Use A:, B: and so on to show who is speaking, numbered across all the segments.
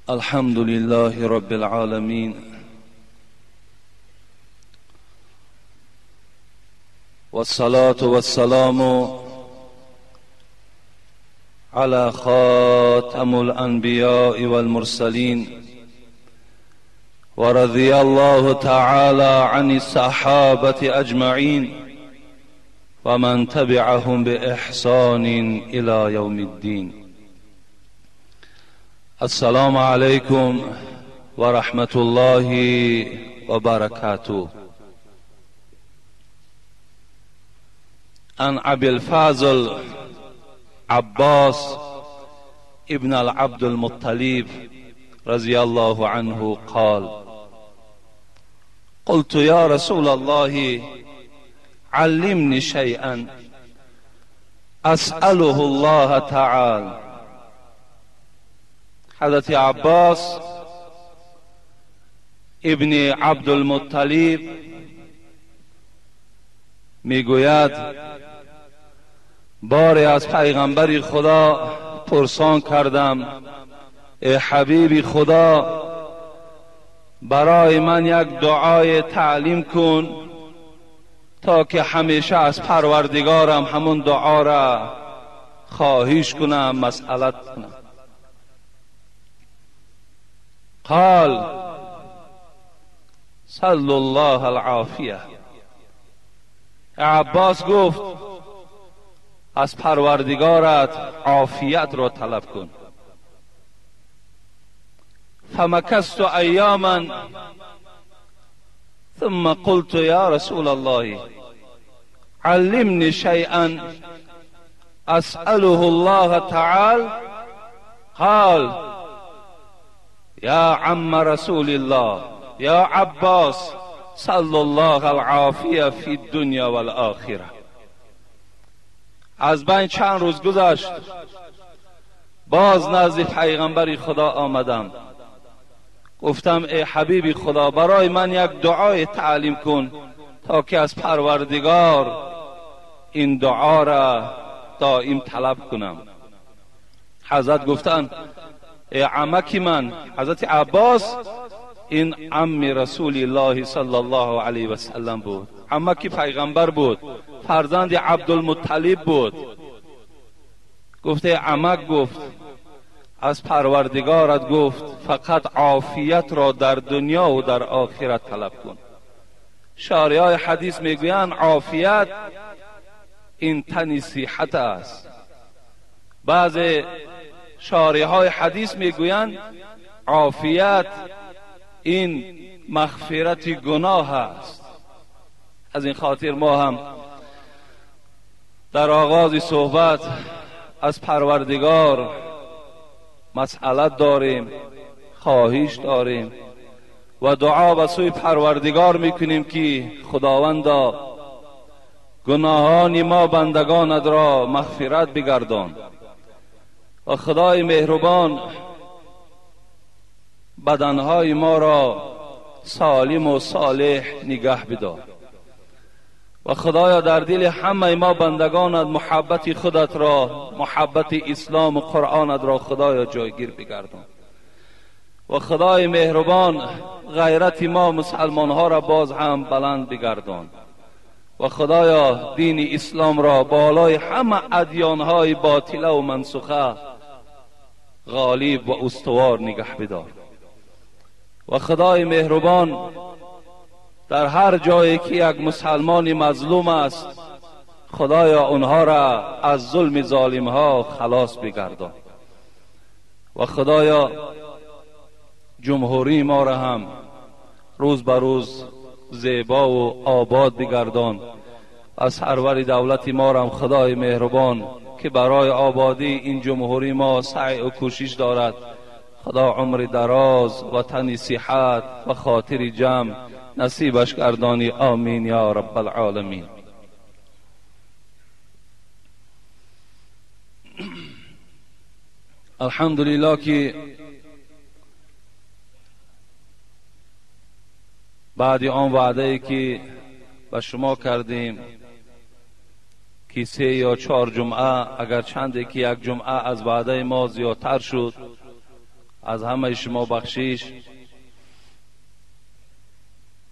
A: الحمد لله رب العالمين، والصلاة والسلام على خاتم الأنبياء والمرسلين، ورضي الله تعالى عن الصحابة أجمعين ومن تبعهم بإحسان إلى يوم الدين. السلام عليكم ورحمة الله وبركاته. عن أبي الفضل عباس ابن العبد المطلب رضي الله عنه قال: قلت يا رسول الله علمني شيئا أسأله الله تعالى. حضرت عباس ابن عبدالمطلب میگوید باری از پیغمبر خدا پرسان کردم: ای حبیب خدا، برای من یک دعای تعلیم کن تا که همیشه از پروردگارم همون دعا را خواهش کنم، مسئلت کنم. قال: صلی الله العافیه. عباس گفت: از پروردگارت عافیت را طلب کن. فمکثت ایاما ثم قلت یا رسول الله علمنی شیئا اسأله الله تعالی. قال: یا عم رسول الله یا عباس صلی الله العافیه فی الدنیا والآخرة. از بین چند روز گذشت، باز نزد پیغمبر خدا آمدم، گفتم: ای حبیب خدا، برای من یک دعای تعلیم کن تا که از پروردگار این دعا را دائم طلب کنم. حضرت گفتند: ای عمک من، حضرت عباس این عم رسول الله صلی الله علیه و سلم بود، عمک پیغمبر بود، فرزند عبدالمطلب بود. گفته عمک گفت: از پروردگارت گفت فقط عافیت را در دنیا و در آخرت طلب کن. شارعای حدیث میگویند عافیت این تن صحت است. بعض شارعهای حدیث میگویند عافیت این مغفرت گناه است. از این خاطر ما هم در آغاز صحبت از پروردگار مسئلت داریم، خواهش داریم و دعا به سوی پروردگار میکنیم که خداوندا گناهان ما بندگانت را مغفرت بگردان و خدای مهربان بدنهای ما را سالم و صالح نگه بدار و خدایا در دل همه ما بندگانت محبت خودت را، محبت اسلام و قرآنت را خدایا جایگیر بگردان و خدای مهربان غیرت ما مسلمانها را باز هم بلند بگردان و خدایا دین اسلام را بالای همه ادیانهای باطله و منسوخه غالب و استوار نگه بدار و خدای مهربان در هر جایی که یک مسلمان مظلوم است خدایا آنها را از ظلم ظالم ها خلاص بگردان و خدایا جمهوری ما را هم روز به روز زیبا و آباد بگردان. از سرور دولت ما را هم خدای مهربان که برای آبادی این جمهوری ما سعی و کوشش دارد، خدا عمر دراز و تن صحت و خاطر جمع نصیبش گردانی. آمین یا رب العالمین. الحمدلله که بعد آن وعده ای که به شما کردیم که 3 یا 4 جمعه، اگر چند که یک جمعه از وعده ما زیادتر شد، از همه شما بخشش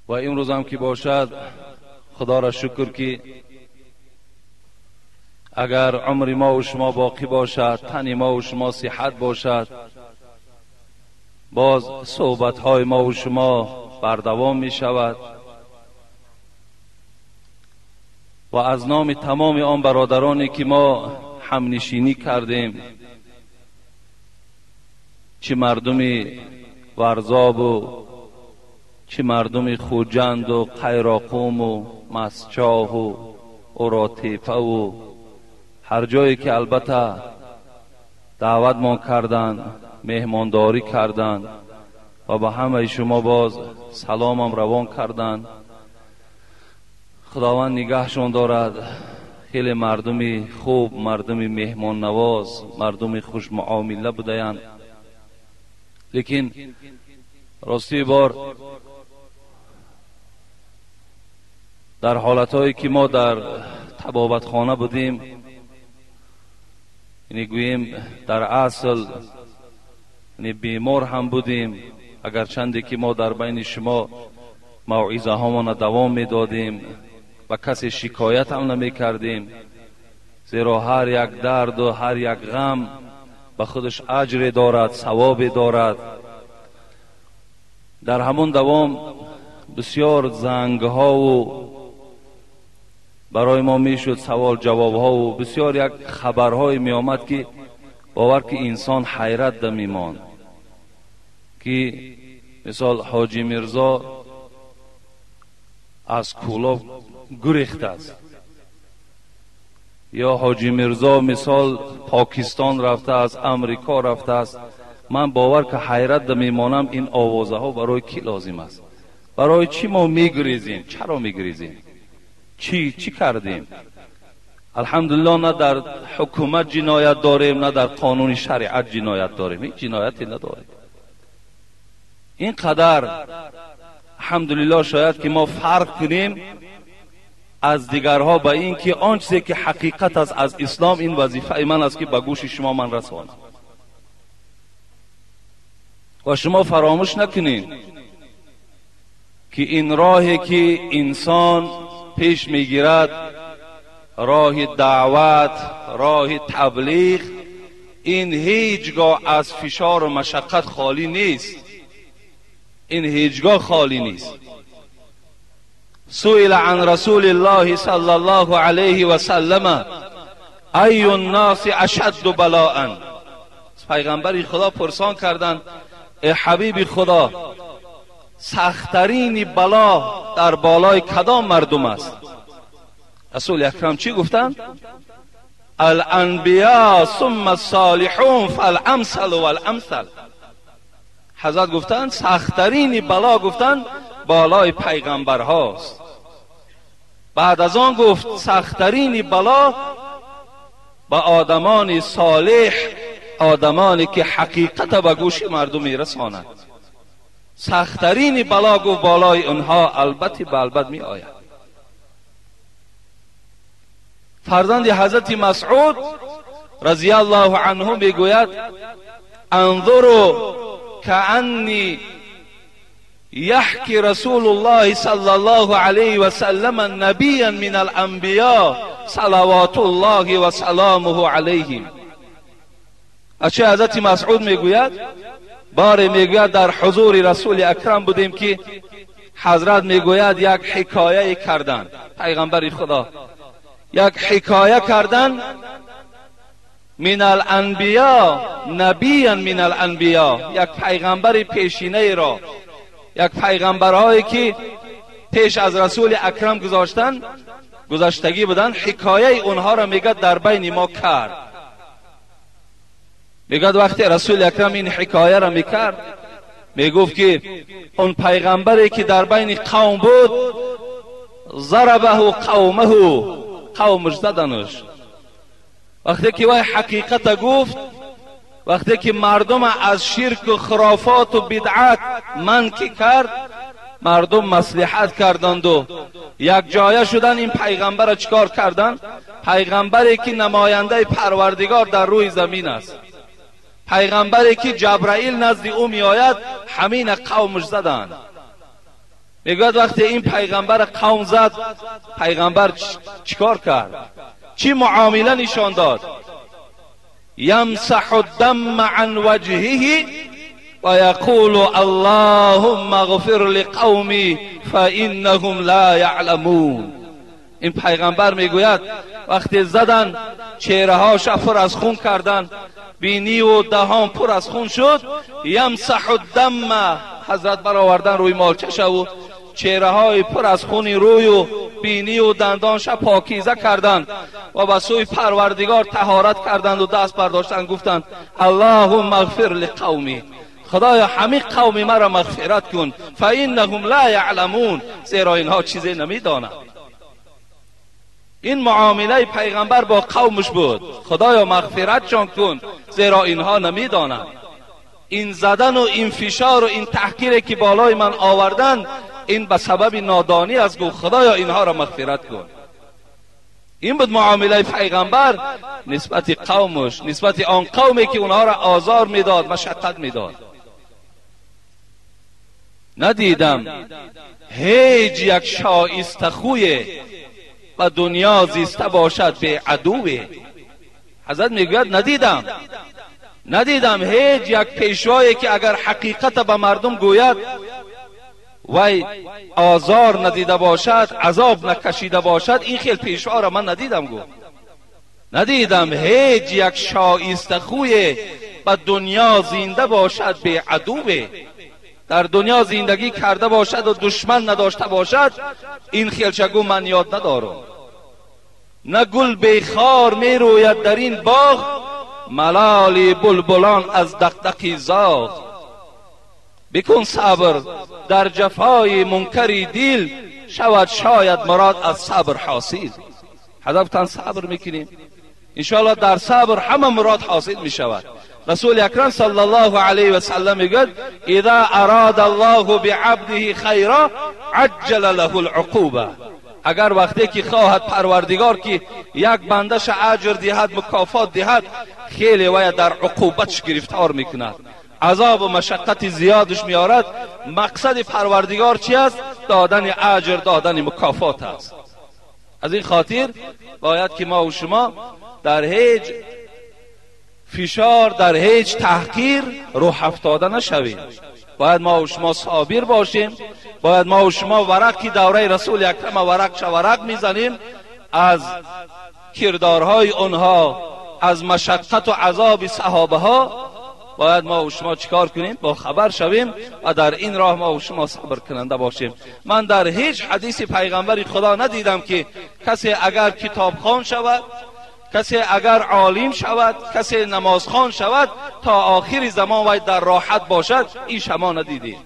A: و امروز هم که باشد خدا را شکر که اگر عمر ما و شما باقی باشد، تن ما و شما صحت باشد، باز صحبت های ما و شما بردوام می شود. و از نام تمام آن برادرانی که ما همنشینی کردیم، چه مردم ورزاب و چه مردم خوجند و قیراقوم و مسچاه و اوراتیپه و هر جایی که البته دعوت ما کردند، مهمانداری کردند و به همه شما باز سلامم روان کردند. خداوند نگهشان دارد. خیلی مردمی خوب، مردمی مهمان نواز، مردمی خوش معامله بودند. لیکن راستی بار در حالتهایی که ما در طبابتخانه بودیم، یعنی گوییم در اصل یعنی بیمار هم بودیم، اگر چندی که ما در بین شما موعظه هامان دوام میدادیم و کسی شکایت هم نمی کردیم، زیرا هر یک درد و هر یک غم به خودش اجر دارد، ثواب دارد. در همون دوام بسیار زنگ ها و برای ما میشد سوال جواب ها و بسیار یک خبرهای می آمد که باور که انسان حیرت ده میماند که مثال حاجی میرزا از کولاب گریخت است، یا حاجی میرزا مثال پاکستان رفته است، امریکا رفته است. من باور که حیرت ده میمانم این آوازه ها برای کی لازم است؟ برای چی ما میگریزیم؟ چرا میگریزیم؟ چی کردیم؟ الحمدلله نه در حکومت جنایت داریم، نه در قانون شریعت جنایت داریم، هیچ جنایتی نداریم. اینقدر الحمدلله شاید که ما فرق کنیم از دیگرها به این که آن چیزی که حقیقت است از اسلام، این وظیفه من است که به گوش شما من رسانم. و شما فراموش نکنید که این راهی که انسان پیش میگیرد، راه دعوت، راه تبلیغ، این هیچگاه از فشار و مشقت خالی نیست. این هیچگاه خالی نیست. سئل عن رسول الله صلی الله علیه و سلم ای الناس اشد بلاء. پیغمبر خدا پرسان کردند ای حبیب خدا، سختترین بلا در بالای کدام مردم است؟ رسول اکرم چی گفتند؟ الانبیاء ثم الصالحون فالامثل والامثل. حضرت گفتند سختترین بلا گفتند بالای پیغمبر هاست. بعد از آن گفت سختترین بلا به آدمان صالح، آدمانی که حقیقت به گوش مردم میرساند. سختترین بلا گفت بالای اونها البته به البته می آید. فرزند حضرت مسعود رضی الله عنه میگوید انظروا كأني يحكي رسول الله صلى الله عليه وسلم نبيا من الانبیاء صلوات الله و سلامه علیهم. اچه حضرت مسعود میگوید باره میگوید در حضور رسول اکرم بودیم که حضرت میگوید یک حکایه کردن، پیغمبر خدا یک حکایه کردن من الانبیاء نبیا من الانبیاء، یک پیغمبر پیشینه را، یک پیغمبرهایی که پیش از رسول اکرم گذاشتن گذشتگی بودن، حکایه اونها را میگه در بین ما کرد. میگه وقتی رسول اکرم این حکایه را میکرد میگفت که اون پیغمبری که در بین قوم بود ضربه قومه، قومش زدنش. وقتی که وی حقیقت گفت، وقتی که مردم از شرک و خرافات و بدعت منکی کرد، مردم مصلحت کردند و یک جایه شدن. این پیغمبر را چکار کردند؟ پیغمبری که نماینده پروردگار در روی زمین است، پیغمبری که جبرائیل نزد او میآید همین قومش زدند. میگوید وقتی این پیغمبر قوم زد، پیغمبر چیکار کرد؟ چی معامله نشان داد؟ یمسح الدم عن وجهه و یقول اللهم اغفر لقومی فانهم لا یعلمون. این پیغمبر میگوید وقتی زدن چهره هاش پر از خون کردن، بینی و دهان پر از خون شد، یمسح الدم، حضرت برآوردن روی مالچه و چهره های پر از خون روی و بینی و دندانش پاکیزه کردند و به سوی پروردگار طهارت کردند و دست برداشتند، گفتند اللهم اغفر لقومی، خدایا همین قوم مرا مغفرت کن، فانهم لا یعلمون، زیرا اینها چیزی نمیدانند. این معامله پیغمبر با قومش بود، خدایا مغفرتشان کن زیرا اینها نمیدانند. این زدن و این فشار و این تحقیری که بالای من آوردن، این به سبب نادانی است، گفت خدایا اینها را مغفرت کن. این بود معامله پیغمبر نسبت قومش، نسبت آن قومی که اونها را آزار میداد، مشقت میداد. ندیدم هیچ یک شایسته خوی و دنیا زیسته باشد به عدوی. حضرت میگوید ندیدم هیچ یک پیشوایی که اگر حقیقت به مردم گوید وی آزار ندیده باشد، عذاب نکشیده باشد، این خیل پیشوا را من ندیدم. گفت ندیدم هیچ یک شایسته خوی به دنیا زنده باشد به عدوی، در دنیا زندگی کرده باشد و دشمن نداشته باشد، این خیلچگو من یاد ندارم. نه گل بیخار می روید در این باغ، ملال بلبلان از دقدقی زاغ. بکن صبر در جفای منکری دل، شود شاید مراد از صبر حاصل. هدفتان صبر میکنیم، انشاءالله در صبر همه مراد حاصل میشود. رسول اکرم صلی الله علیه و سلم میگوید اذا اراد الله بعبده خیرا عجل له العقوبه. اگر وقتی که خواهد پروردگار که یک بندش اجر دهد، مکافات دهد، خیلی وی در عقوبتش گرفتار میکند، عذاب و مشقت زیادش میارد. مقصد پروردگار چی است؟ دادن اجر، دادن مکافات است. از این خاطر باید که ما و شما در هیچ فشار، در هیچ تحقیر روح افتاده نشویم. باید ما و شما صابر باشیم. باید ما و شما ورقی دوره رسول اکرم ورق چه ورق میزنیم، از کردارهای آنها، از مشقت و عذاب صحابه ها باید ما و شما چیکار کنیم؟ با خبر شویم و در این راه ما و شما صبر کننده باشیم. من در هیچ حدیث پیغمبر خدا ندیدم که کسی اگر کتابخوان شود، کسی اگر عالم شود، کسی نمازخوان شود، تا آخر زمان وی در راحت باشد. این شما ندیدید.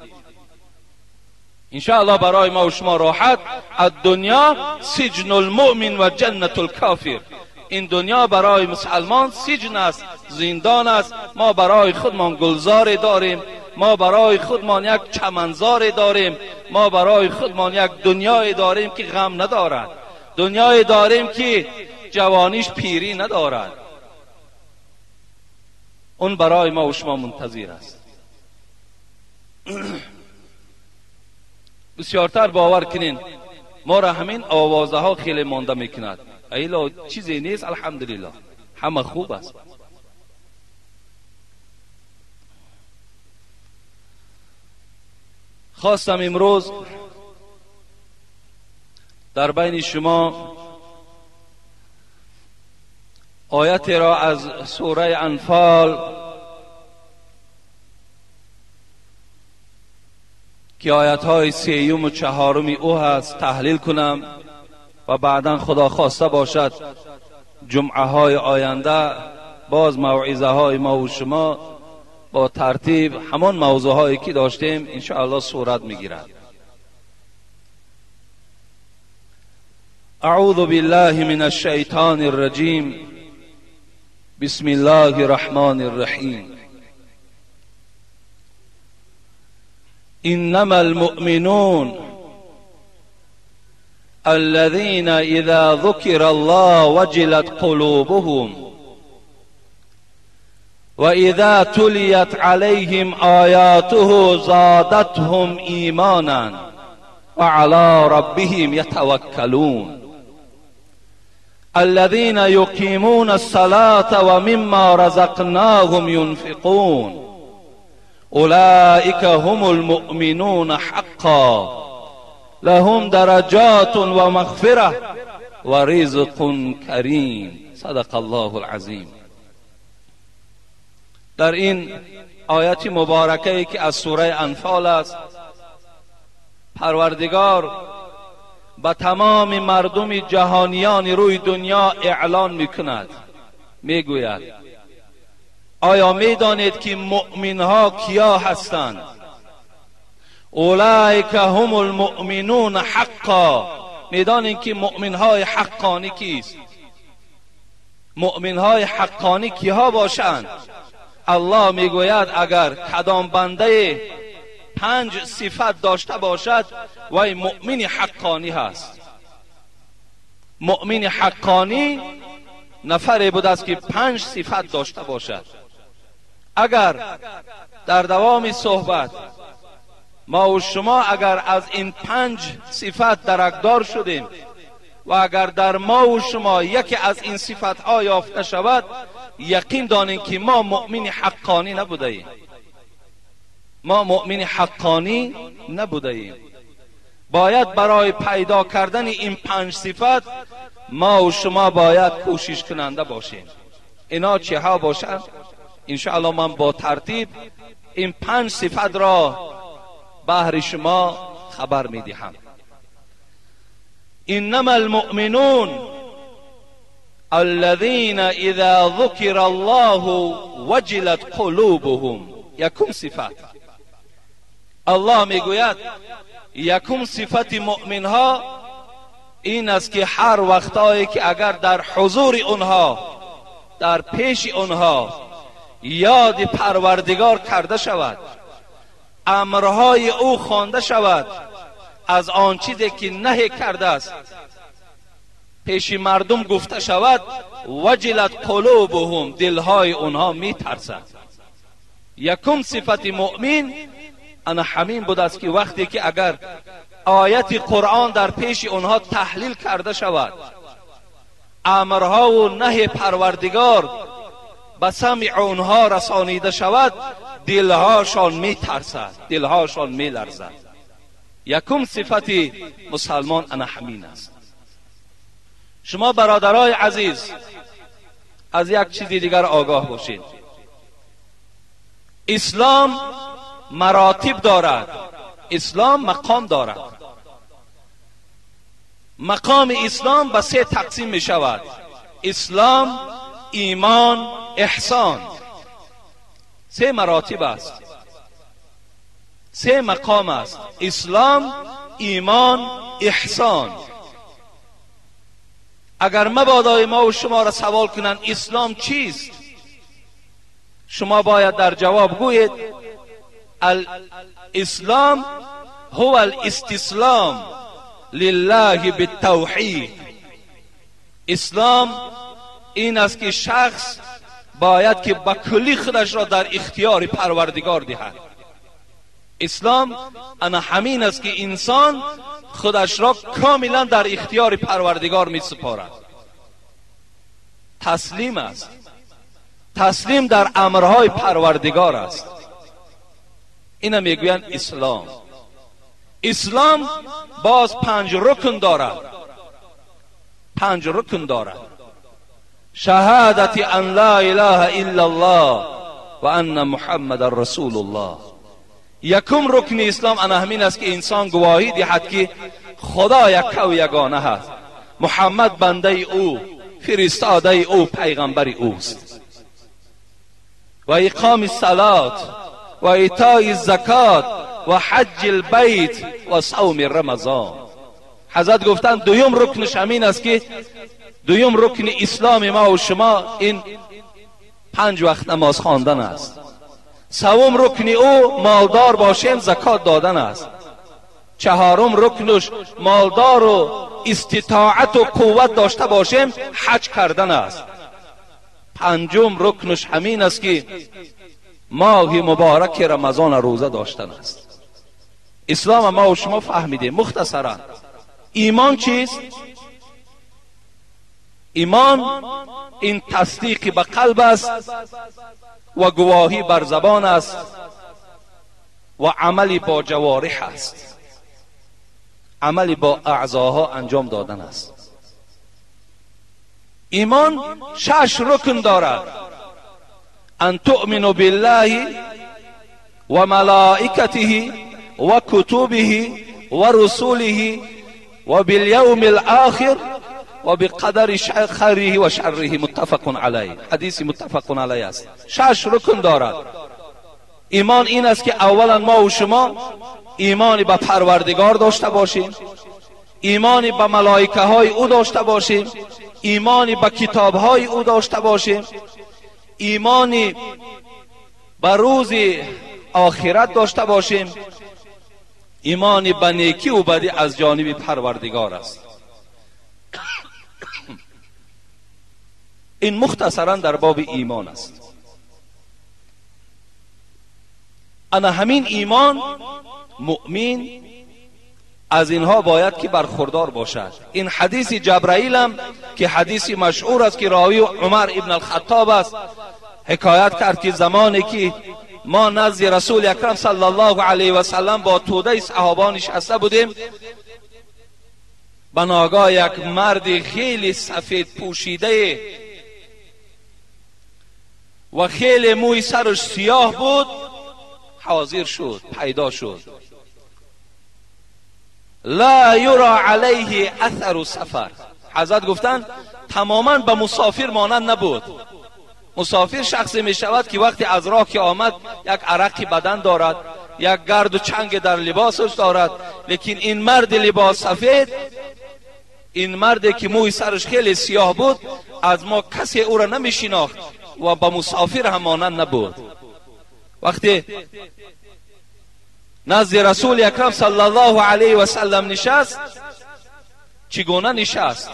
A: انشاءالله برای ما و شما راحت. الدنیا سجن المؤمن و جنت الکافر. این دنیا برای مسلمان سجن است، زندان است. ما برای خودمان گلزار داریم، ما برای خودمان یک چمنزار داریم، ما برای خودمان یک دنیای داریم که غم ندارد، دنیای داریم که جوانیش پیری ندارد. اون برای ما و شما منتظر است. بسیارتر باور کنین ما را همین آوازه ها خیلی مانده میکند. ایلا چیزی نیست، الحمدلله همه خوب است. خواستم امروز در بین شما آیت را از سوره انفال که آیت های سیوم و چهارم او هست تحلیل کنم و بعدا خدا خواسته باشد جمعه های آینده باز موعظه های ما و شما با ترتیب همان موضوع هایی که داشتیم انشاءالله صورت میگیرد. اعوذ بالله من الشیطان الرجیم. بسم الله الرحمن الرحیم. انما المؤمنون الذين اذا ذكر الله وجلت قلوبهم وإذا تليت عليهم آياته زادتهم إيمانا وعلى ربهم يتوكلون الذين يقيمون الصلاة ومما رزقناهم ينفقون أولئك هم المؤمنون حقا لهم درجات ومغفرة ورزق كريم. صدق الله العظیم. در این آیت مبارکه که از سوره انفال است، پروردگار به تمام مردم جهانیان روی دنیا اعلان میکند، میگوید آیا میدانید که مؤمنها کیا هستند؟ اولئک هم المؤمنون حقا. میدانید که مؤمنهای حقانی کیست؟ مؤمنهای حقانی کیها باشند؟ الله میگوید اگر کدام بنده 5 صفت داشته باشد وی مؤمن حقانی هست. مؤمن حقانی نفری بود است که 5 صفت داشته باشد. اگر در دوام صحبت ما و شما اگر از این 5 صفت درکدار شدیم و اگر در ما و شما یکی از این صفتها یافته شود، یقین دانیم که ما مؤمن حقانی نبوده ایم. ما مؤمن حقانی نبوده ایم. باید برای پیدا کردن این 5 صفت ما و شما باید کوشش کننده باشیم. اینا چه ها باشند؟ انشاءالله من با ترتیب این 5 صفت را بهر شما خبر می دهم. انما المؤمنون الذين اذا ذكر الله وجلت قلوبهم. یکم صفت. الله میگوید یکم صفت مؤمن ها این است که هر وقتایی که اگر در حضور اونها، در پیش اونها یاد پروردگار کرده شود، امرهای او خوانده شود، از آن چیزی که نهی کرده است پیش مردم گفته شود، وجلت قلوبهم، دلهای اونها میترسد. یکم صفت مؤمن انا همین بود است که وقتی که اگر آیت قرآن در پیش اونها تحلیل کرده شود، امرها و نهی پروردگار به سمع اونها رسانیده شود، دلهاشان میترسد، دلهاشان میلرزد. یکم صفت مسلمان انا همین است. شما برادرای عزیز از یک چیز دیگر آگاه باشید. اسلام مراتب دارد، اسلام مقام دارد. مقام اسلام به 3 تقسیم می شود: اسلام، ایمان، احسان. 3 مراتب است، 3 مقام است: اسلام، ایمان، احسان. اگر مبادای ما و شما را سوال کنند اسلام چیست، شما باید در جواب گویید الاسلام هو الاستسلام لله بالتوحید. اسلام این است که شخص باید که با کلی خودش را در اختیار پروردگار دهد. اسلام انا همین است که انسان خودش را کاملا در اختیار پروردگار می سپارد. تسلیم است، تسلیم در امرهای پروردگار است. اینا میگویند اسلام. اسلام باز 5 رکن دارد، 5 رکن دارد: شهادت ان لا اله الا الله و ان محمد رسول الله. یکم رکن اسلام انا همین است که انسان گواهی دهد که خدا یک و یگانه است، محمد بنده او، فرستاده او، پیغمبر اوست. و اقام الصلاة و ایتاء الزکات و حج البیت و صوم رمضان. حضرت گفتند دویم رکنش همین است که دویم رکن اسلام ما و شما این 5 وقت نماز خواندن است. سوم رکن او مالدار باشیم زکات دادن است. چهارم رکنش مالدار و استطاعت و قوت داشته باشیم حج کردن است. پنجم رکنش همین است که ماه مبارک رمضان روزه داشتن است. اسلام ما و شما فهمیدیم مختصرا. ایمان چیست؟ ایمان این تصدیق به قلب است و گواهی بر زبان است و عملی با جوارح است، عملی با اعضاها انجام دادن است. ایمان 6 رکن دارد: ان تؤمنوا بالله و ملائکته و کتبه و رسوله و بالیوم الاخر و بقدر خیره و شره. متفق علیه، حدیث متفق علیه است. 6 رکن دارد. ایمان این است که اولا ما و شما ایمانی به پروردگار داشته باشیم، ایمانی به ملائکه های او داشته باشیم، ایمانی به کتاب های او داشته باشیم، ایمانی به روز آخرت داشته باشیم، ایمانی به نیکی و بدی از جانب پروردگار است. این مختصرا در باب ایمان است. انا همین ایمان، مؤمن از اینها باید که برخوردار باشد. این حدیث جبرائیل هم که حدیث مشهور است که راوی عمر ابن الخطاب است، حکایت کرد که زمانی که ما نزد رسول اکرم صلی الله علیه و سلم با توده صحابان نشسته بودیم، به ناگاه یک مرد خیلی سفید پوشیده و خیلی موی سرش سیاه بود حاضر شد، پیدا شد. لا یرا علیه اثر سفر. حضرت گفتند تماما به مسافر مانند نبود. مسافر شخصی می شود که وقتی از راه که آمد یک عرق بدن دارد، یک گرد و چنگ در لباسش دارد، لیکن این مرد لباس سفید، این مردی که موی سرش خیلی سیاه بود، از ما کسی او را نمی شناخت و به مسافر هم مانند نبود. وقتی نزد رسول اکرم صلی الله علیه و سلم نشست، چگونه نشست؟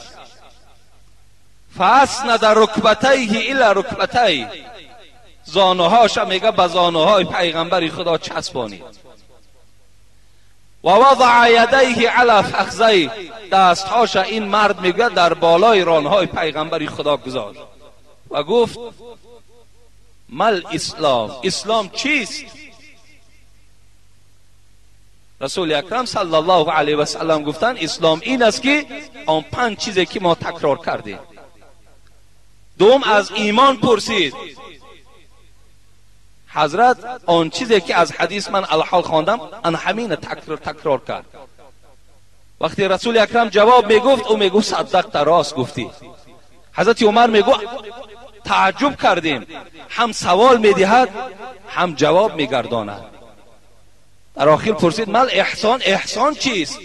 A: فاسند رکبتیه الی رکبتیه، زانوهاش میگه به زانوهای پیغمبر خدا چسبانید. و وضع یدیه علی فخذیه، دستهاش این مرد میگه در بالای رانهای پیغمبر خدا گذاشت و گفت مل اسلام، اسلام چیست؟ رسول اکرم صلی الله علیه و سلم گفتند اسلام این است که آن 5 چیزی که ما تکرار کردیم. دوم از ایمان پرسید. حضرت آن چیزی که از حدیث من الحال خواندم آن همین تکرار کرد. وقتی رسول اکرم جواب میگفت، او میگفت صدقت، راست گفتی. حضرت عمر میگفت تعجب کردیم، هم سوال میدهد هم جواب میگرداند. در آخر پرسید مال احسان، احسان چیست؟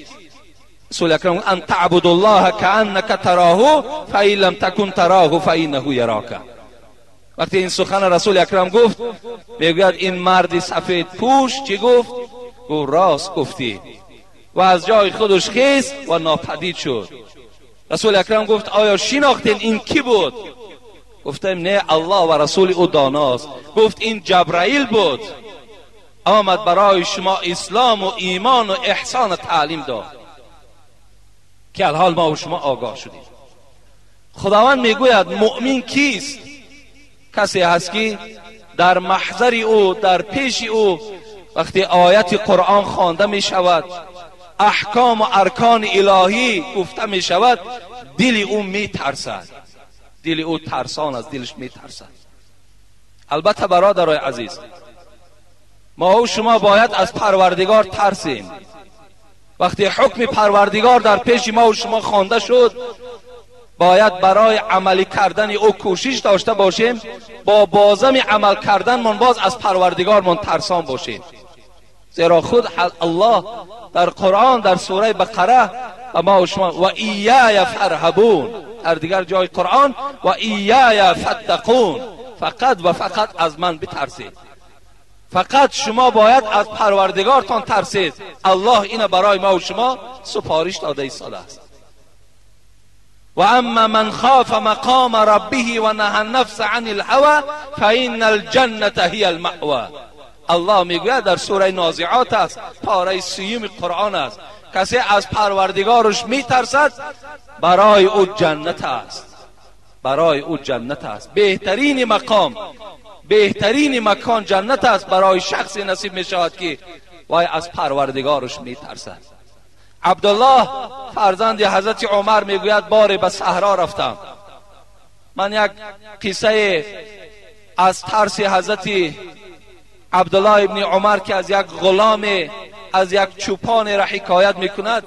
A: رسول اکرم ان تعبد الله كأنك تراه فإن لم تكن تراه فإنه يراك. وقتی این سخن رسول اکرم گفت، میگوید این مرد سفید پوش چی گفت؟ گفت راست گفتی. و از جای خودش خیست و ناپدید شد. رسول اکرم گفت آیا شناختین این کی بود؟ گفتیم نه، الله و رسول او داناست. گفت این جبرائیل بود، آمد برای شما اسلام و ایمان و احسان تعلیم داد که الحال ما و شما آگاه شدیم. خداوند میگوید مؤمن کیست؟ کسی هست که در محضر او، در پیش او، وقتی آیت قرآن خوانده می شود، احکام و ارکان الهی گفته می شود، دل او می ترسد، دل او ترسان است، دلش می ترسد. البته برادرای عزیز، ما و شما باید از پروردگار ترسیم. وقتی حکم پروردگار در پیش ما و شما خوانده شد، باید برای عملی کردن او کوشش داشته باشیم. با بازم عمل کردن من باز از پروردگار من ترسان باشیم، زیرا خود الله در قرآن در سوره بقره و ما و شما و ایای فرهبون، در دیگر جای قرآن و ایای فتقون، فقط و فقط از من بترسید. فقط شما باید از پروردگارتان ترسید. الله اینه برای ما و شما سفارش داده ایستاده است. و اما من خاف مقام ربه و نهى النفس عن الهوى فإن الجنة هي المأوى. الله میگوید در سوره نازعات است، پاره سیوم قرآن است، کسی از پروردگارش میترسد برای او جنت است، برای او جنت است. بهترین مقام، بهترین مکان جنت است برای شخصی نصیب میشود که وای از پروردگارش میترسد. عبدالله فرزند حضرت عمر میگوید باری به صحرا رفتم. من یک قصه از ترس حضرت عبدالله ابن عمر که از یک غلام، از یک چوپان را حکایت میکند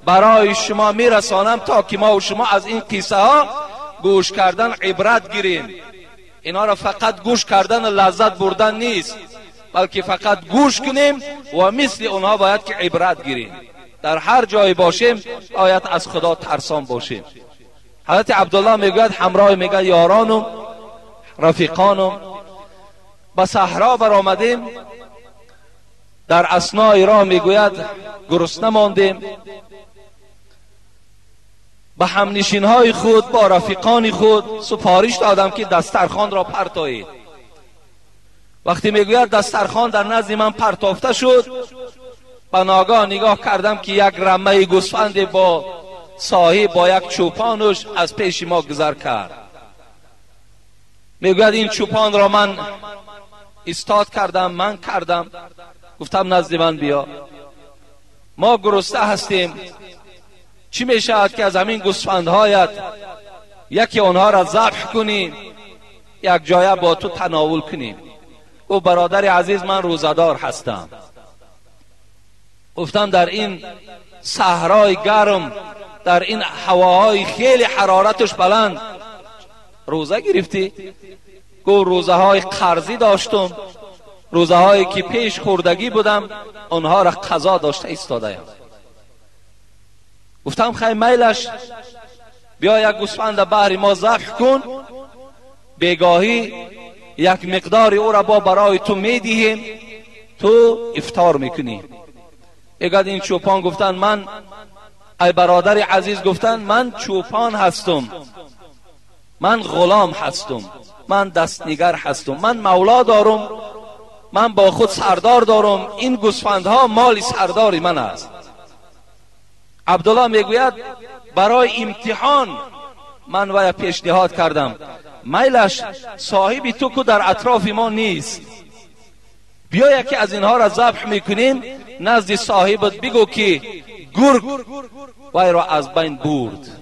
A: برای شما میرسانم تا که ما و شما از این قصه ها گوش کردن عبرت گیریم. اینا را فقط گوش کردن و لذت بردن نیست، بلکه فقط گوش کنیم و مثل اونها باید که عبرت گیریم. در هر جای باشیم باید از خدا ترسان باشیم. حضرت عبدالله میگوید همراه میگه یارانم، رفیقانم، به صحرا برآمدیم. در اثنای راه میگوید گرسنه ماندیم. به همنشینهای خود، با رفیقان خود سفارش دادم که دسترخوان را پرتایید. وقتی میگوید دسترخوان در نزد من پرتافته شد، به ناگاه نگاه کردم که یک رمه گوسفند با صاحب با یک چوپانش از پیش ما گذر کرد. میگوید این چوپان را من ایستاد کردم، من کردم، گفتم نزد من بیا، ما گرسنه هستیم، چی میشود که از همین گوسفندهایت یکی آنها را ذبح کنیم، یک جایه با تو تناول کنیم. او برادر عزیز من روزه‌دار هستم. گفتم در این صحرای گرم، در این هواهای خیلی حرارتش بلند روزه گرفتی؟ گفت روزه های قرضی داشتم، روزه هایی که پیش خوردگی بودم آنها را قضا داشته ایستاده‌ام. گفتم خیلی میلش، بیا یک گوسفند بهر ما ذبح کن، بیگاهی یک مقدار او را با برای تو میدهیم، تو افطار میکنی. میگد این چوپان گفتن من، ای برادر عزیز، گفتن من چوپان هستم، من غلام هستم، من دستنیگر هستم، من مولا دارم، من با خود سردار دارم، این گوسفندها مال سردار من است. عبدالله میگوید برای امتحان من ویا پیشنهاد کردم، میلش صاحب تو که در اطراف ما نیست، بیا یکی از اینها را ذبح میکنیم، نزد صاحبت بگو که گرگ وی را از بین برد.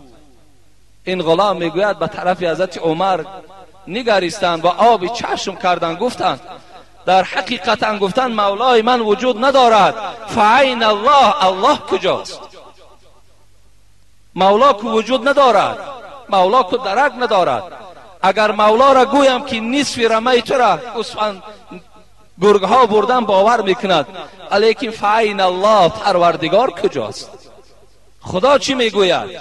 A: این غلام میگوید به طرف حضرت عمر نگریستند و آب چشم کردند، گفتند در حقیقتا گفتند مولای من وجود ندارد، فعین الله، الله کجاست؟ مولا که وجود ندارد، مولا که درک ندارد. اگر مولا را گویم که نصف رمه تو را گرگ ها بردن باور میکند، لیکن فعین الله، پروردگار کجاست؟ خدا چی میگوید؟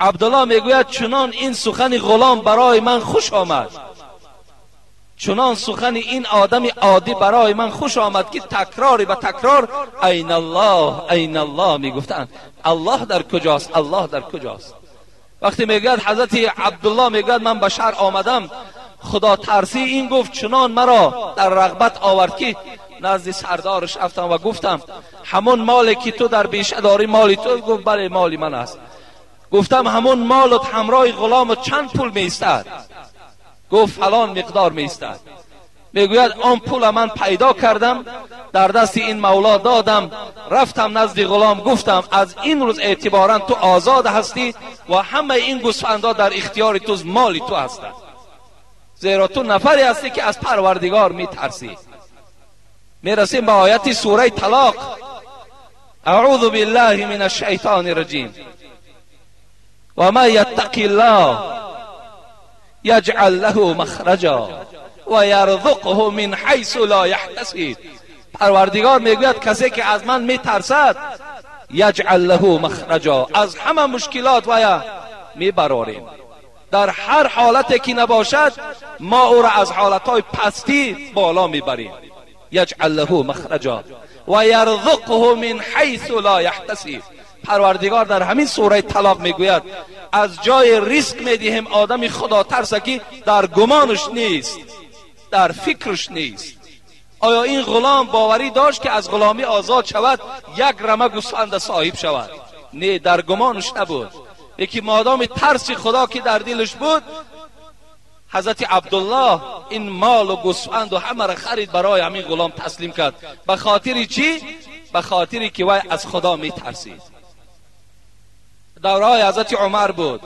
A: عبدالله میگوید چنان این سخن غلام برای من خوش آمد، چنان سخن این آدم عادی برای من خوش آمد که تکرار به تکرار این الله، این الله میگفتند، الله در کجاست، الله در کجاست. وقتی میگوید حضرت عبدالله میگوید من به شهر آمدم، خدا ترسی این گفت چنان مرا در رغبت آورد که نزد سردارش رفتم و گفتم همون مالی که تو در بیشه داری مالی تو؟ گفت بله مالی من است. گفتم همون مالت همراه غلامت چند پول میستد؟ گفت فلان مقدار میستد. میگوید آن پول من پیدا کردم، در دست این مولا دادم، رفتم نزد غلام گفتم از این روز اعتبارا تو آزاد هستی و همه این گوسفندها در اختیار تو، مالی تو هستند، زیرا تو نفری هستی که از پروردگار میترسی. میرسیم به آیت سوره طلاق. اعوذ بالله من الشیطان الرجیم. و من یتق الله یجعل له مخرجا و یرزقه من حیث لا یحتسب. پروردگار میگوید کسی که از من میترسد یجعل له مخرجا، از همه مشکلات ویا میبراریم. در هر حالتی که نباشد ما او را از حالتهای پستی بالا میبریم. یجعل له مخرجا و یرزقه من حیث لا یحتسب. پروردگار در همین سوره طلاق میگوید از جای ریسک میدهیم آدم خدا ترسه که در گمانش نیست، در فکرش نیست. آیا این غلام باوری داشت که از غلامی آزاد شود، یک رمه گوسفند صاحب شود؟ نه، در گمانش نبود. یکی مادام ترس خدا که در دلش بود، حضرت عبدالله این مال و گوسفند و همه را خرید برای همین غلام تسلیم کرد. به خاطر چی؟ به خاطری که وی از خدا می ترسید. دورهای حضرت عمر بود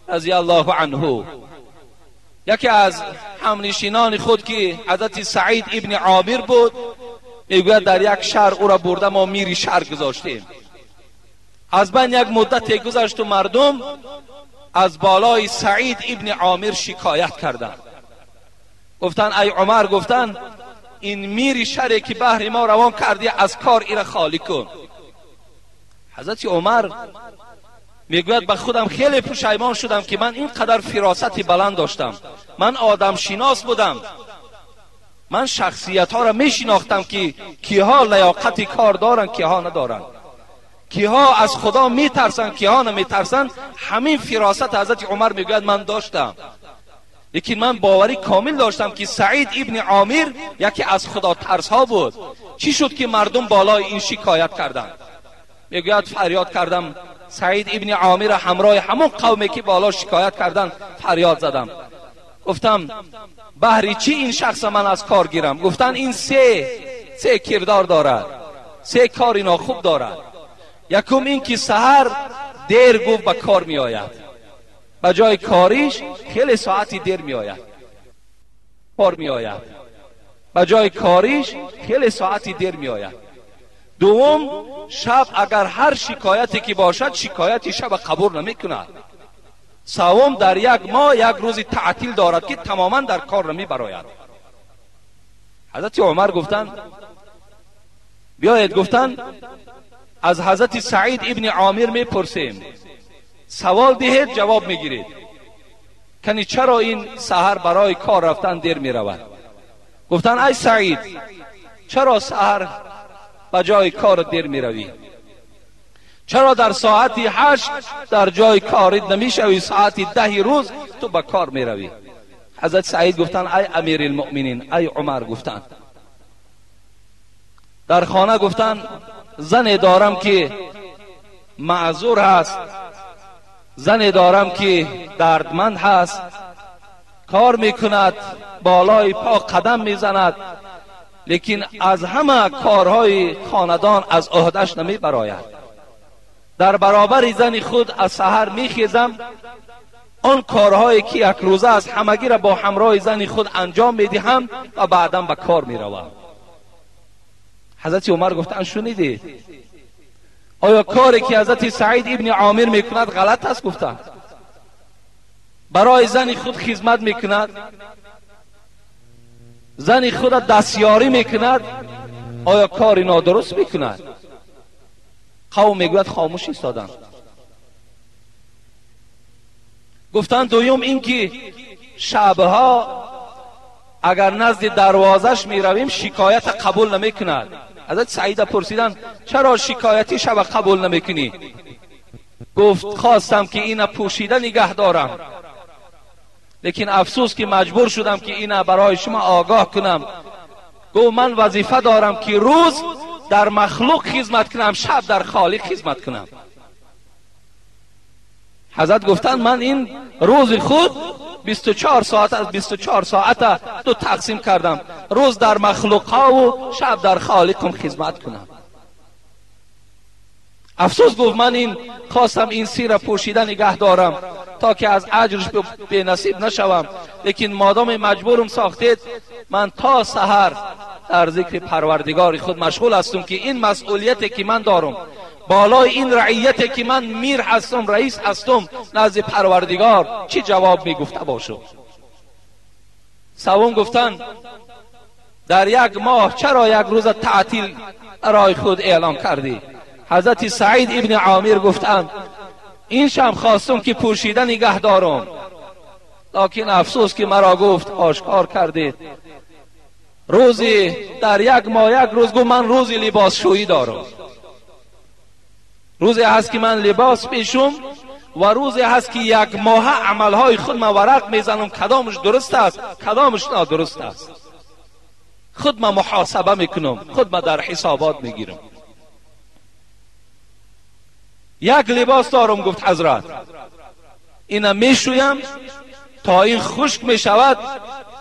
A: رضی الله عنه، یکی از همنشینان خود که حضرت سعید ابن عامر بود، میگوید در یک شهر او را برده ما میری شهر گذاشتیم. از بین یک مدت گذشت و مردم از بالای سعید ابن عامر شکایت کردند. گفتن ای عمر، گفتن این میری شهری که بهر ما روان کردی از کار ایره خالی کن. حضرت عمر میگوید به خودم خیلی پشیمان شدم که من اینقدر فراستی بلند داشتم، من آدم شناس بودم، من شخصیت ها را میشناختم که کیها لیاقت کار دارن، کیها ندارن، کیها از خدا میترسن، کیها نمیترسن. همین فراست حضرت عمر میگوید من داشتم، لیکن من باوری کامل داشتم که سعید ابن عامر یکی از خدا ترس ها بود. چی شد که مردم بالای این شکایت کردند؟ میگوید فریاد کردم سعید ابن عامر همراه همون قومی که بالا شکایت کردن فریاد زدم، گفتم بهری چی این شخص من از کار گیرم؟ گفتن این سه کردار دارد، سه کار ناخوب دارد. یکم این که سحر دیر گفت به کار می آید، به جای کاریش خیلی ساعتی دیر می آید، کار می آید، به جای کاریش خیلی ساعتی دیر می آید. دوم، شب اگر هر شکایتی که باشد شکایتی شب قبول نمی کند. سوم، در یک ماه یک روز تعطیل دارد که تماما در کار نمی براید. حضرت عمر گفتند بیایید، گفتند از حضرت سعید ابن عامر میپرسیم، سوال دهید جواب میگیرید، کنی چرا این سحر برای کار رفتن دیر میرود؟ گفتند ای سعید چرا سحر به جای کار دیر میروی؟ چرا در ساعت 8 در جای کارت نمیشوی، ساعت 10 روز تو به کار میروی؟ حضرت سعید گفتند ای امیر المؤمنین، ای عمر، گفتند در خانه گفتند زن دارم که معذور هست، زن دارم که دردمند هست، کار میکند، بالای پا قدم میزند، لیکن از همه کارهای خاندان از عهدهش نمی براید. در برابر زن خود از سحر میخیزم، آن کارهایی که یک روزه از همگی را با همراه زن خود انجام میدهم و بعدا به کار میروم. حضرت عمر گفتند شنیدید آیا کاری که حضرت سعید ابن عامر میکند غلط است؟ گفتند برای زن خود خدمت میکند، زن خود دستیاری میکند، آیا کاری نادرست میکند؟ قوم میگوید خاموش ایستادند. گفتند دویم این که شبها اگر نزد دروازش میرویم شکایت قبول نمیکند. حضرت سعید پرسیدند چرا شکایتی شب قبول نمیکنی؟ گفت خواستم که اینا پوشیده نگه دارم، لیکن افسوس که مجبور شدم که اینا برای شما آگاه کنم. گفت من وظیفه دارم که روز در مخلوق خدمت کنم، شب در خالق خدمت کنم. حضرت گفتند من این روز خود 24 ساعت از 24 ساعت دو تقسیم کردم، روز در مخلوق ها و شب در خالقم خدمت کنم. افسوس گفت من این خواستم این سیر پوشیده نگه دارم تا که از اجرش بی نصیب نشوم، لیکن مادام مجبورم ساختید من تا سحر در ذکر پروردگار خود مشغول هستم که این مسئولیتی که من دارم بالای این رعیتی که من میر هستم، رئیس هستم، نزد پروردگار چی جواب میگفته باشم؟ سوم گفتن در یک ماه چرا یک روز تعطیل برای خود اعلام کردی؟ حضرت سعید ابن عامر گفتند این شم خواستم که پوشیده نگه دارم، لکن افسوس که مرا گفت آشکار کردید. روزی در یک ماه یک روز گفت من روزی لباس شویی دارم، روزی هست که من لباس پیشم و روزی هست که یک ماه عملهای خود من ورق میزنم، کدامش درست است کدامش نادرست است. خود من محاسبه میکنم، خود من در حسابات میگیرم. یک لباس دارم، گفت حضرت، اینا میشویم تا این خشک میشود،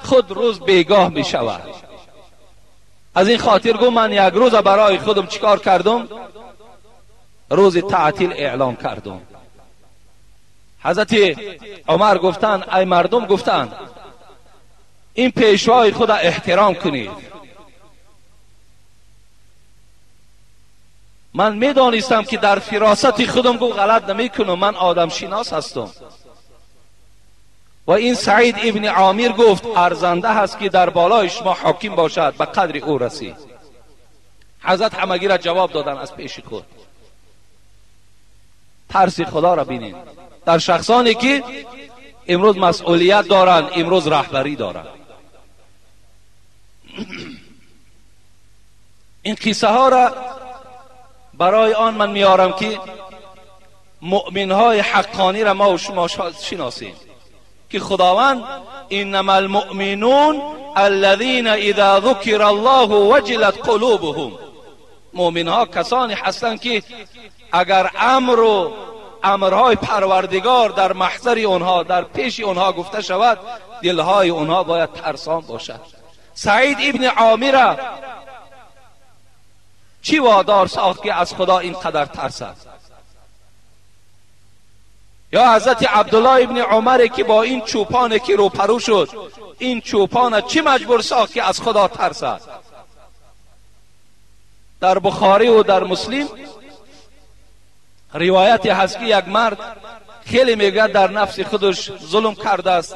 A: خود روز بیگاه میشود. از این خاطر گفت من یک روز برای خودم چیکار کردم؟ روز تعطیل اعلام کردم. حضرت عمر گفتند ای مردم، گفتند این پیشوای خود احترام کنید. من میدانستم که در فراست خودم گفت غلط نمیکنم، من آدم شناس هستم. و این سعید ابن عامر گفت ارزنده هست که در بالای شما حاکم باشد، به قدر او رسید. حضرت همگی را جواب دادن از پیش خود. ترس خدا را بینید در شخصانی که امروز مسئولیت دارند، امروز رهبری دارند. این قصه ها را برای آن من میارم که مؤمن های حقانی را ما و شما شناسیم که خداوند انما المؤمنون الذين اذا ذکر الله وجلت قلوبهم. مؤمن ها کسانی هستند که اگر امر و امرهای پروردگار در محضر آنها، در پیش آنها گفته شود، دلهای آنها باید ترسان باشد. سعید ابن عامر چی وادار ساخت که از خدا اینقدر ترسد؟ یا حضرت عبدالله ابن عمر که با این چوپان که روپرو شد، این چوپان چی مجبور ساخت که از خدا ترسد؟ در بخاری و در مسلم روایتی هست که یک مرد خیلی میگه در نفس خودش ظلم کرده است،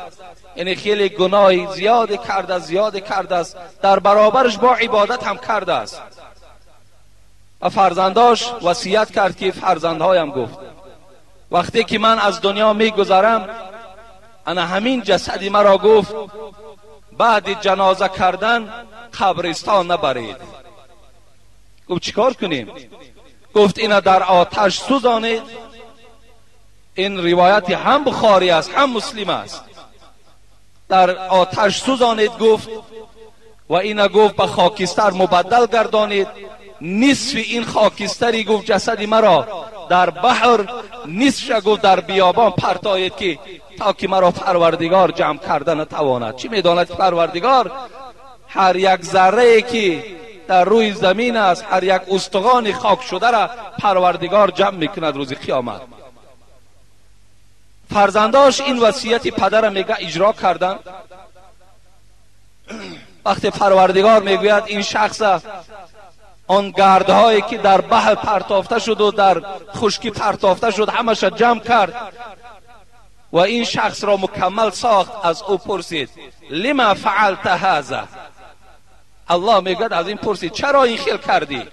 A: یعنی خیلی گناه زیاد کرده است، زیاد کرده است، در برابرش با عبادت هم کرده است. و فرزنداش وصیت کرد که فرزندهایم گفت وقتی که من از دنیا میگذرم، انا همین جسدی مرا گفت بعد جنازه کردن قبرستان نبرید. گفت چیکار کنیم؟ گفت اینا در آتش سوزانید. این روایت هم بخاری است هم مسلم است. در آتش سوزانید گفت، و اینا گفت به خاکستر مبدل گردانید. نصف این خاکستری گفت جسد مرا در بحر، نصفش گفت در بیابان پرتاید که تا که مرا پروردگار جمع کرده نتواند. چی میداند پروردگار؟ هر یک ذره که در روی زمین است، هر یک استخوان خاک شده را پروردگار جمع میکند روز قیامت. فرزنداش این وصیت پدر میگه اجرا کردن. وقتی پروردگار میگوید این شخص آن گردهایی که در بحر پرتافته شد و در خشکی پرتافته شد همش جمع کرد و این شخص را مکمل ساخت، از او پرسید لما فعلت هذا؟ الله میگوید از این پرسید چرا این خیل کردی؟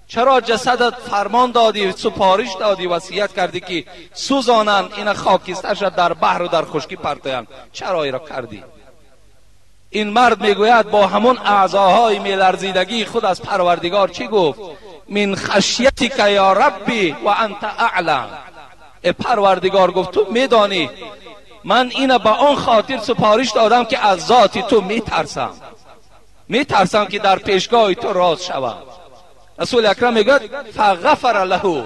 A: چرا جسدت فرمان دادی، سپارش دادی، وصیت کردی که سوزانند این خاکستر شد در بحر و در خشکی پرتایند، چرا این را کردی؟ این مرد میگوید با همون اعضاهای میلرزیدگی خود از پروردگار چی گفت؟ من خشیتک یا ربی و انت اعلم. پروردگار گفت تو میدانی من اینو به آن خاطر سپارش دادم که از ذات تو میترسم، میترسم که در پیشگاه تو راز شوم. رسول اکرم میگوید فغفر له.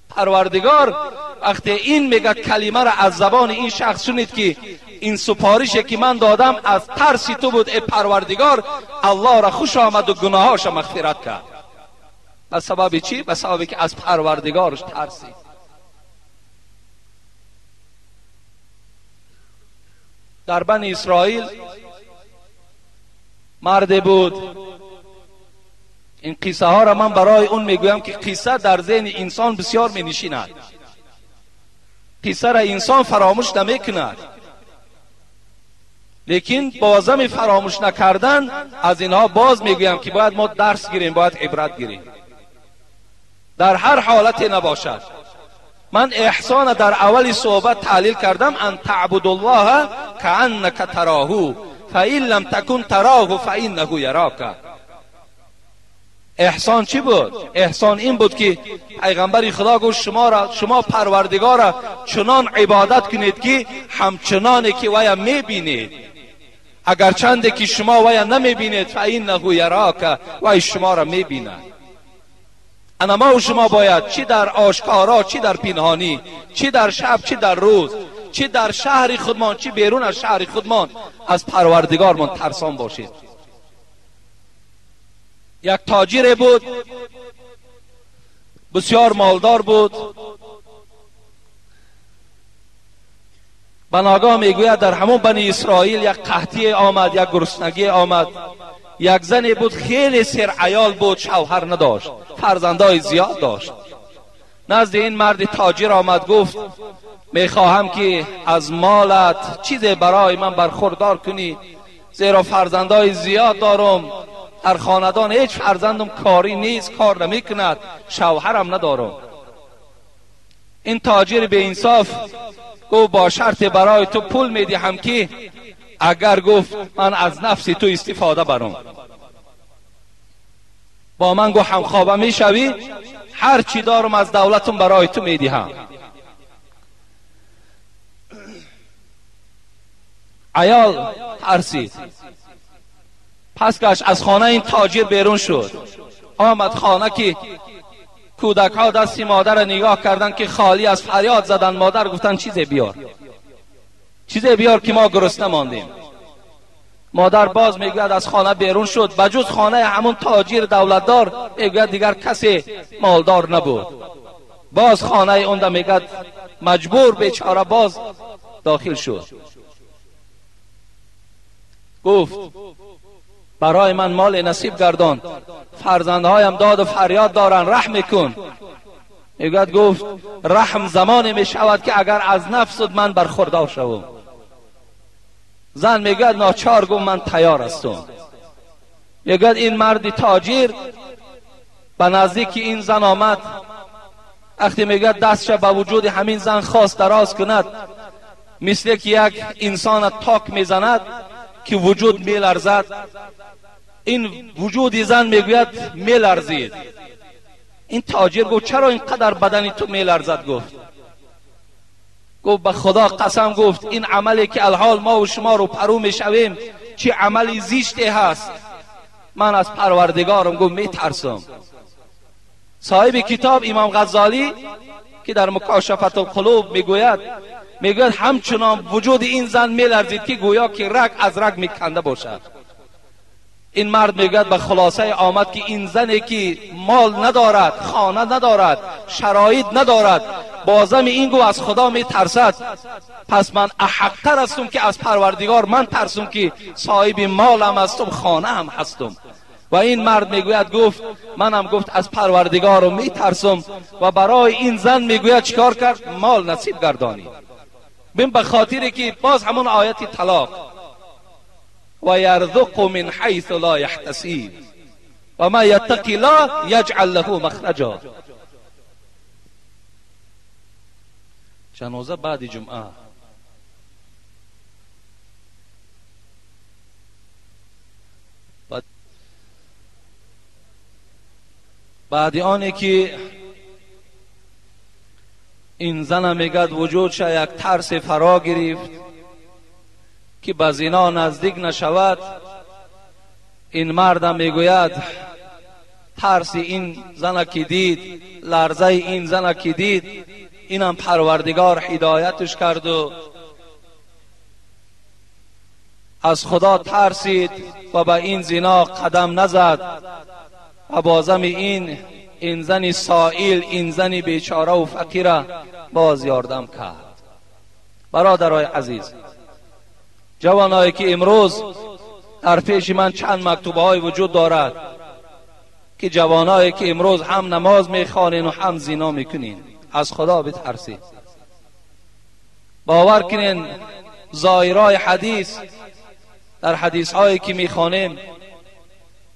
A: پروردگار وقتی این میگه کلمه را از زبان این شخص شنید که این سپارشی که من دادم از ترس تو بود ای پروردگار، الله را خوش آمد و گناهاش مغفرت کرد. به سبب چی؟ به سبب که از پروردگارش ترسید. در بنی اسرائیل مرد بود. این قصه ها را من برای اون میگویم که قصه در ذهن انسان بسیار می نشیند، قصه را انسان فراموش نمیکند، لیکن بازم فراموش نکردن از اینها باز میگویم که باید ما درس گیریم، باید عبرت گیریم. در هر حالتی نباشد. من احسان در اول صحبت تحلیل کردم، ان تعبد الله کأنک تراه فإن لم تکن تراه فإنه یراک. احسان چی بود؟ احسان این بود که پیغمبر خدا گفت شما پروردگار را چنان عبادت کنید که همچنان که ویا میبینید، اگر چند که شما ویا نمیبینید فانه یراک، وی شما را میبیند. انا ما و شما باید چی در آشکارا، چی در پنهانی، چی در شب، چی در روز، چی در شهر خودمان، چی بیرون از شهر خودمان، از پروردگارمان ترسان باشید. یک تاجر بود، بسیار مالدار بود. بناگاه میگوید در همون بنی اسرائیل یک قحطی آمد، یک گرسنگی آمد. یک زنی بود خیلی سر عیال بود، شوهر نداشت، فرزندای زیاد داشت. نزد این مرد تاجر آمد، گفت میخواهم که از مالت چیزی برای من برخوردار کنی، زیرا فرزندای زیاد دارم، در خاندان هیچ فرزندم کاری نیست، کار نمیکند، شوهرم ندارم. این تاجر به انصاف گفت با شرط برای تو پول میدهم که اگر گفت من از نفس تو استفاده برم، با من گفت همخوابه میشوی، هر چی دارم از دولتم برای تو میدهم. عیال ترسید، پس گشت از خانه این تاجر بیرون شد، آمد خانه که کودک ها دستی مادر را نگاه کردن که خالی از فریاد زدن. مادر گفتن چیزی بیار، چیزی بیار که ما گرسنه ماندیم. مادر باز میگوید از خانه بیرون شد، بجز خانه همون تاجر دولتدار میگوید دیگر کسی مالدار نبود. باز خانه اون میگوید مجبور بیچاره باز داخل شد. گفت برای من مال نصیب گردان، فرزندهایم داد و فریاد دارن، رحم کن. میگوید گفت رحم زمانی می شود که اگر از نفست من برخوردار شوم. زن میگوید ناچار گفت من تیار هستم. میگوید این مرد تاجر به نزدیک این زن آمد، وقتی میگوید دستش به وجود همین زن خواست دراز کند، مثل که یک انسان تاک میزند که وجود میلرزد، این وجود زن میگوید میلرزید. این تاجر گفت چرا اینقدر بدنی تو میلرزد؟ گفت به خدا قسم، گفت این عملی که الحال ما و شما رو پرو میشویم چه عملی زشتی هست، من از پروردگارم گفت میترسم. صاحب کتاب امام غزالی که در مکاشفت القلوب میگوید همچنان وجود این زن میلرزید که گویا که رگ از رگ میکنده باشد. این مرد میگوید به خلاصه آمد که این زنی که مال ندارد، خانه ندارد، شرایط ندارد، بازم این گو از خدا میترسد، پس من احقتر هستم که از پروردگار من ترسم که صاحب مالم هستم، خانه هم هستم. و این مرد میگوید گفت منم گفت از پروردگارم میترسم و برای این زن میگوید چیکار کرد؟ مال نصیب گردانی. بین به خاطری که باز همون آیت طلاق، و یرزق من حیث لا یحتسب و ما یتقی الله یجعل له مخرجا. جنازه بعد جمعه بعد آنی که این زن میگد وجودش یک ترس فرا گرفت که به زنا نزدیک نشود، این مردم میگوید ترس این زن که دید، لرزه این زن که دید، اینم پروردگار هدایتش کرد و از خدا ترسید و به این زنا قدم نزد و بازم این زن سائل، این زن بیچاره و فقیره باز یاردم کرد. برادرای عزیز، جوانایی که امروز در پیش من چند مکتوبه های وجود دارد که جوانایی که امروز هم نماز میخوانین و هم زنا میکنین، از خدا بترسید. باور کنین ظاهرای حدیث، در حدیث هایی که میخوانیم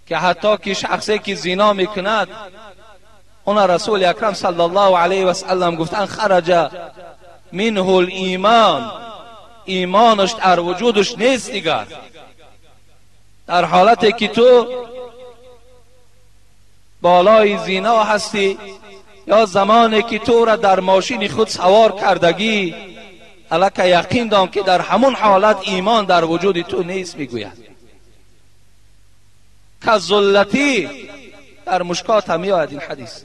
A: که حتی که شخصی که زنا میکند، اون رسول اکرم صلی الله علیه و سلم گفتن خرج منه الایمان، ایمانش در وجودش نیست دیگر. در حالتی که تو بالای زینا هستی یا زمانی که تو را در ماشین خود سوار کردگی، الکه یقین دان که در همون حالت ایمان در وجود تو نیست. میگوید کذلتی در مشکات هم میآید این حدیث،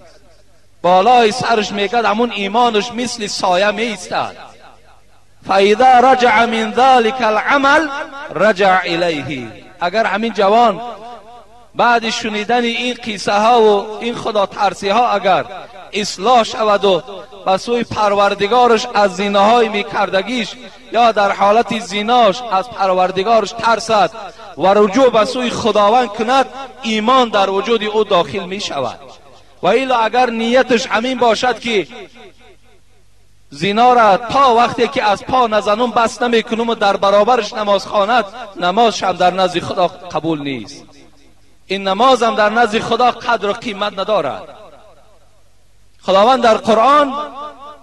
A: بالای سرش میگد همون ایمانش مثل سایه میایستد. فاذا رجع من ذلك العمل رجع الیه. اگر همین جوان بعد شنیدن این قصه ها و این خدا ترسی ها اگر اصلاح شود و به سوی پروردگارش از زیناهای میکردگیش یا در حالت زیناش از پروردگارش ترسد و رجوع به سوی خداوند کند، ایمان در وجود او داخل می شود. و الا اگر نیتش همین باشد که زینا را تا وقتی که از پا نزنم بس نمیکنم و در برابرش نماز خواند، نمازش هم در نزد خدا قبول نیست. این نماز هم در نزد خدا قدر و قیمت ندارد. خداوند در قرآن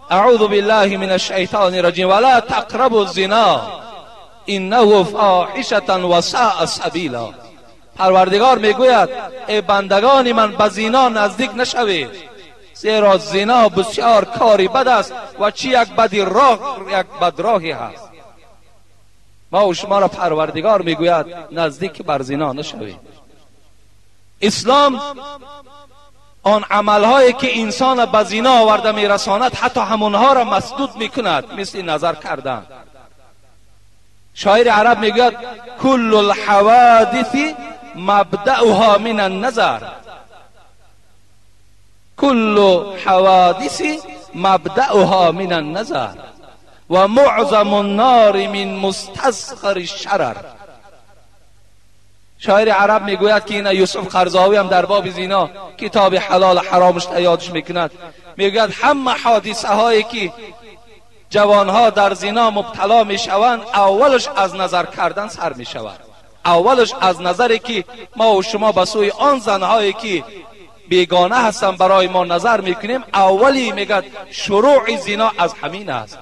A: اعوذ بالله من الشیطان الرجیم ولا تقربوا الزنا انه فاحشة و ساء سبیلا. پروردگار میگوید ای بندگان من، به زینا نزدیک نشوید، زیرا زینا بسیار کاری بد است و چی یک بدی راه، یک بد راهی هست. ما و شما را پروردگار میگوید نزدیک بر زینا نشوید. اسلام آن عملهایی که انسان به زینا آورده میرساند حتی همونها را مسدود میکند، مثل نظر کردن. شاعر عرب میگوید کل الحوادث مبدأها من النظر، کل حوادث مبدأها من النظر و معظم النار من مستصغر الشرر. شاعر عرب میگوید که این یوسف قرضاوی هم در باب زینا کتاب حلال حرامش یادش میکند، میگوید همه حادثه هایی که جوانها در زینا مبتلا میشوند اولش از نظر کردن سر میشود. اولش از نظری که ما و شما به سوی آن زنهایی که بیگانه هستند برای ما نظر میکنیم، اولی میگد شروع زینا از همین است.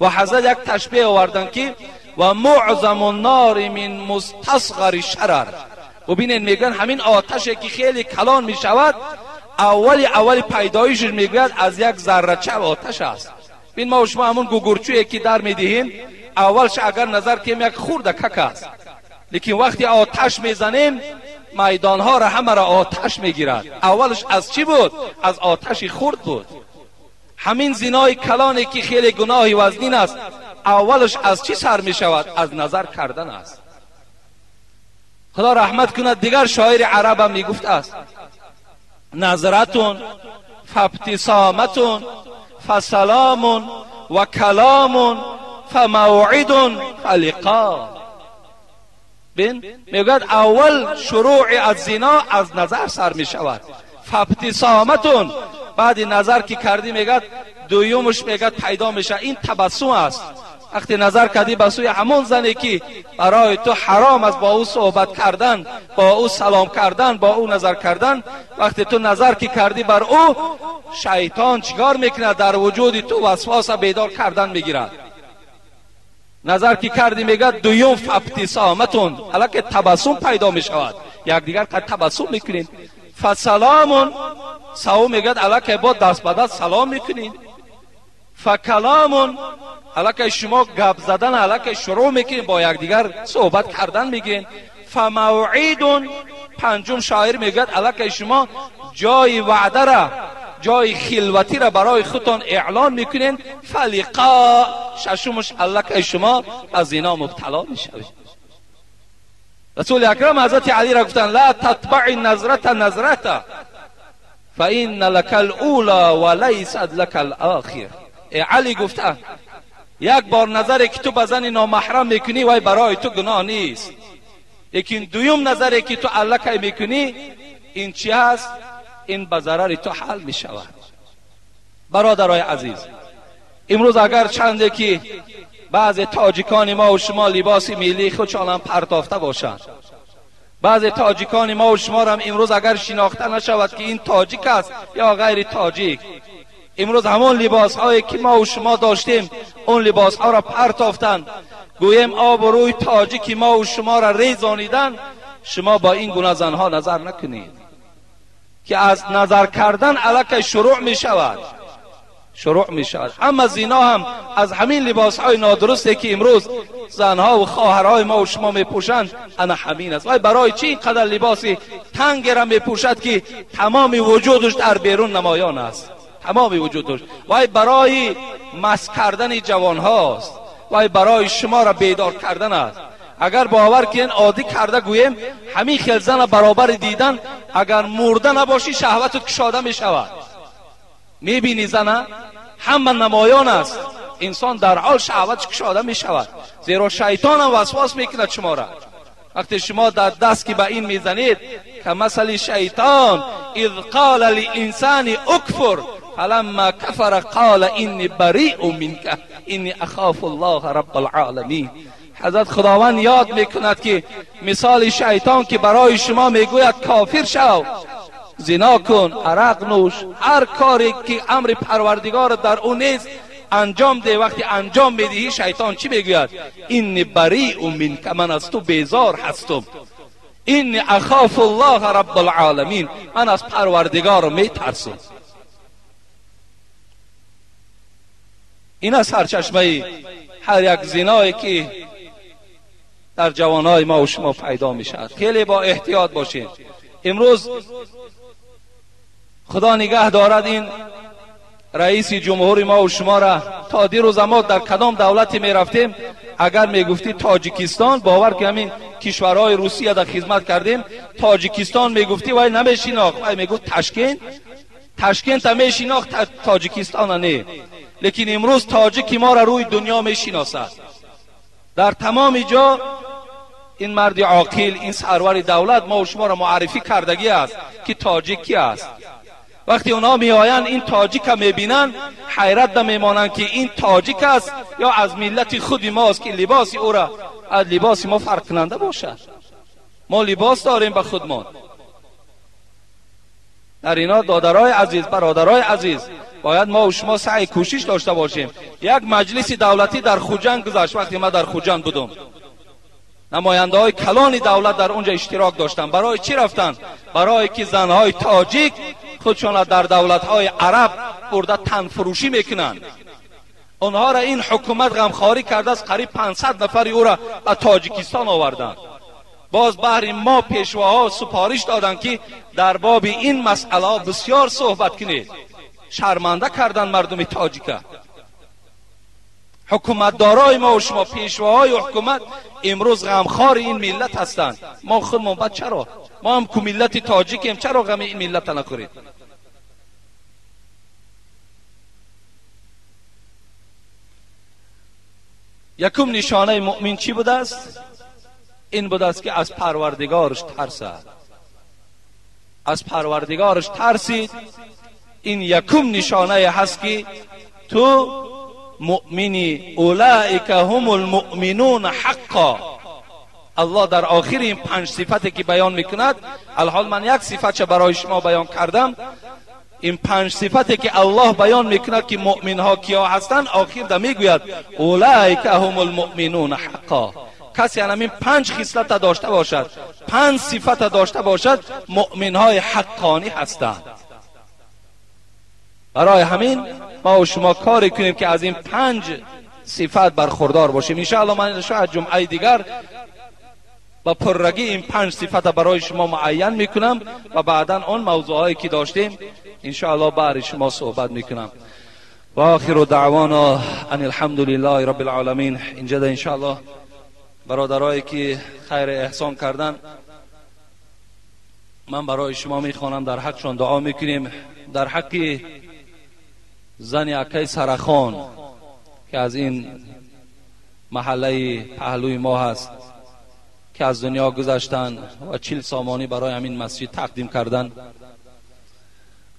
A: و حضرت یک تشبیه آوردن که و معظم النار من مستصغر شرر. و ببینید میگن همین آتشی که خیلی کلان میشود اولی پیدایشش میگوید از یک ذره چه آتش است. ببین ما و شما همون گوگورچویی که در میدهیم اولش اگر نظر کنیم یک خورده کک است، لیکن وقتی آتش میزنیم میدانها را همه را آتش میگیرد. اولش از چی بود؟ از آتش خرد بود. همین زینای کلانی که خیلی گناهی وزنین است اولش از چی سر می شود؟ از نظر کردن است. خدا رحمت کند دیگر شاعر عرب هم میگفت است نظرتون فابتسامتون فسلام و کلام فموعد فلقا. بین میگوید اول شروع از زینا از نظر سر می شود. فابتسامتون، بعد نظر که کردی میگد دویومش میگد پیدا میشه این تبسم است. وقتی نظر کردی به سوی همون زنی که برای تو حرام است با او صحبت کردن، با او سلام کردن، با او نظر کردن، وقتی تو نظر که کردی بر او، شیطان چیکار میکنه؟ در وجود تو وسواس بیدار کردن میگیرد. نظر که کردی میگه دویم فابتسامتون، الکه تبسم پیدا میشود، یک دیگر که تبسم میکنین. فسلامون، سوم میگه الکه با دست به دست سلام میکنین. فکلامون، الکه شما گپ زدن الکه شروع میکنین، با یکدیگر صحبت کردن میگین. فموعیدون، پنجم شاعر میگه الکه شما جای وعده را، جای خلوتی را برای خودتان اعلان میکنین. فلقا، ششمش الکه شما از اینا مبتلا میشوید. رسول اکرم حضرت علی را گفتن لا تتبع نظرت نظرت فإن لك الأولى وليست لك الآخر. علی گفته یک بار نظری که تو به زن نامحرم میکنی وای برای تو گناه نیست، لیکن دویم نظری که تو الکه میکنی این چی هست؟ این به ضرر تو حل میشود. برادرای عزیز، امروز اگر چنده که بعض تاجیکان ما و شما لباس ملی خودشان هم پرتافته باشند، بعض تاجیکان ما و شما هم امروز اگر شناخته نشود که این تاجیک است یا غیر تاجیک، امروز همون لباس هایی که ما و شما داشتیم اون لباس ها را پرتافتند، گوییم آب و روی تاجیک ما و شما را ریزانیدن. شما با این گونه زنها نظر نکنید که از نظر کردن الکی شروع می شود، شروع می شود. اما زنا هم از همین لباس های نادرستی که امروز زنها و خواهرهای ما و شما می پوشند، انا همین است. وای برای چی اینقدر لباسی تنگ را می پوشد که تمام وجودش در بیرون نمایان است، تمام وجودش. وای برای مس کردن جوان هاست، وای برای شما را بیدار کردن است. اگر باور کنین عادی کرده گوییم، همین خیل زن برابر دیدن، اگر مرده نباشی شهوتت کشاده می شود. میبینی زنه همه نمایان است، انسان در حال شهوتش کشاده می شود، زیرا شیطان هم وسواس میکند شما را. وقتی شما در دست که به این میزنید، که مثل شیطان اذ قال للانسان اکفر فلما کفر قال انی بریء منک انی اخاف الله رب العالمین. حضرت خداوند یاد میکند که مثال شیطان که برای شما میگوید کافر شو، زنا کن، عرق نوش، هر کاری که امر پروردگار در او نیست انجام ده. وقتی انجام میدهی شیطان چی میگوید؟ انی بریء منک، من از تو بیزار هستم، انی اخاف الله رب العالمین، من از پروردگار میترسم. این از سرچشمه هر یک زنایی که در جوانای ما و شما پیدا میشد. خیلی با احتیاط باشین. امروز خدا نگه دارد این رئیس جمهور ما و شما را. تا دیروز ما در کدام دولتی می رفتیم، اگر می گفتی تاجیکستان، باور که همین کشورهای روسیه در خدمت کردیم، تاجیکستان می گفتی وای نمیشیناخت، وای میگفت تاشکند، تاشکند تا میشیناخت، تاجیکستان نه. لیکن امروز تاجیک ما را روی دنیا میشناسد. در تمام جا این مرد عاقل، این سرور دولت ما و شما را معرفی کردگی است که تاجیک کی است. وقتی اونا میآیند این تاجیک را میبینند، حیرت میمانند که این تاجیک است یا از ملت خود ماست که لباس او را از لباس ما فرق کننده باشد. ما لباس داریم به خودمان. در اینا دادرای عزیز، برادرای عزیز، باید ما و شما سعی کوشش داشته باشیم. یک مجلس دولتی در خوجند گذشت. وقتی ما در خوجند بودم، نماینده های کلان دولت در اونجا اشتراک داشتن. برای چی رفتن؟ برای که زنهای تاجیک خودشان در دولت های عرب برده تنفروشی میکنند. آنها را این حکومت غمخواری کرده است. قریب 500 نفر او را به تاجیکستان آوردند. باز بهر ما پیشواها سپارش دادند که در باب این مسئله بسیار صحبت کنید. شرمنده کردن مردم تاجیکه. حکومتدارای ما و شما، پیشواهای حکومت امروز غمخوار این ملت هستند. ما خودمون بعد چرا؟ ما هم که ملت تاجیکیم، چرا غم این ملت نخوریم؟ یکم نشانه مؤمن چی بوده است؟ این بوده است که از پروردگارش ترسد. از پروردگارش ترسید. این یکم نشانه هست که تو مؤمنی. اولئک هم المؤمنون حقا. الله در آخر این 5 صفتی که بیان میکند، الحال من یک صفت برای شما بیان کردم، این 5 صفتی که الله بیان میکند که مؤمن ها کیا هستند، آخر در میگوید اولئک هم المؤمنون حقا. کسی همین 5 خصلت داشته باشد، 5 صفت داشته باشد، مؤمن های حقانی هستند. برای همین ما و شما کاری کنیم که از این 5 صفت برخوردار باشیم. انشاءالله من شاید جمعه دیگر با پررگی این 5 صفت برای شما معین میکنم و بعدا آن موضوعهایی که داشتیم انشاءالله برای شما صحبت میکنم. و آخر دعوانا ان الحمد لله رب العالمین. اینجا انشاءالله برادرایی که خیر احسان کردن، من برای شما میخوانم، در حقشان دعا میکنیم. در حق زن اکای سرخان که از این محله پهلوی ما هست که از دنیا گذشتن و 40 سامانی برای همین مسجد تقدیم کردن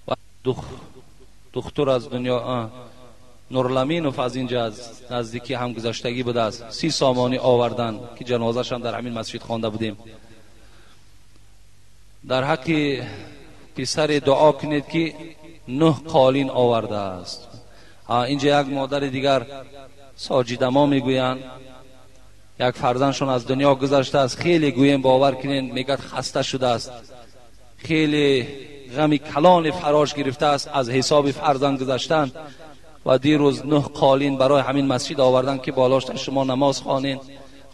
A: و دختر از دنیا نورلمینوف از اینجا از نزدیکی هم گذشتگی بوده است، 30 سامانی آوردن که جنازه‌اش هم در همین مسجد خوانده بودیم. در حق پسر دعا کنید که 9 قالین آورده است. اینجا یک مادر دیگر ساجیده ما میگویند یک فرزندشون از دنیا گذشته است. خیلی گوییم باور کنین میگد خسته شده است، خیلی غم کلان فراش گرفته است از حساب فرزند گذشتن و دیروز 9 قالین برای همین مسجد آوردن که بالاش شما نماز خوانین.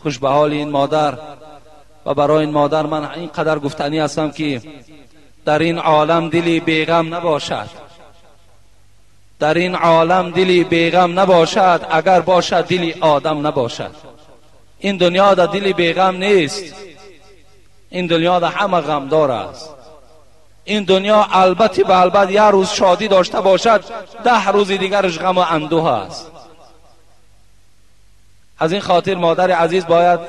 A: خوش به حال این مادر. و برای این مادر من اینقدر گفتنی هستم که در این عالم دلی بیغم نباشد، در این عالم دلی بیغم نباشد، اگر باشد دلی آدم نباشد. این دنیا در دلی بیغم نیست، این دنیا در همه غمدار است. این دنیا البته به البته یک روز شادی داشته باشد، 10 روز دیگرش غم و اندوه است. از این خاطر مادر عزیز باید